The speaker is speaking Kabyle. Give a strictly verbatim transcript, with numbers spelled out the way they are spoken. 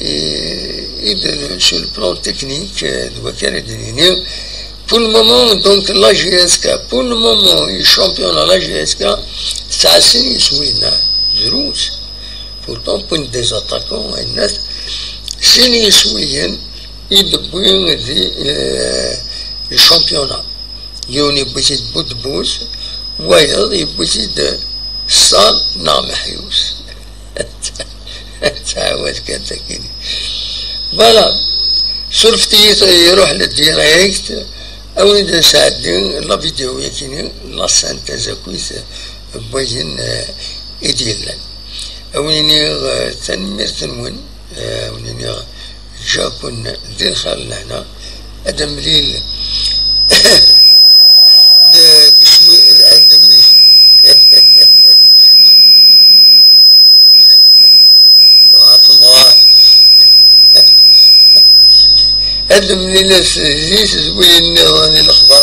et, et de, sur le plan technique, euh, de Wakar et de Nini. Pour le moment, donc, la J S K, pour le moment, le championnat, la J S K, c'est assez, c'est, oui, non, drus. Pourtant, pour des attaquants, il y a, c'est, c'est, oui, il y a de, euh, le championnat. Yiwen yewwi-t-id Budbus, wayeḍ yewwi-t-id San neɣ Meḥyus. Ttɛawad kan takini. Voilà. Surfet-iyi, iruḥ le direct. Awi-d sɛeddi la vidéo yakini, la synthèse akk-is n wayen, eh, i d-yellan. Awen-iniɣ, eh, tanemmirt-nwen, eh, awen-iniɣ ǧǧa-ken di lxir lehna. Ad nemlil deg cwi, ad nemlil. Ɣer temɣer. Ad nemlil ass-, zik d wayen nniḍen i lexbar.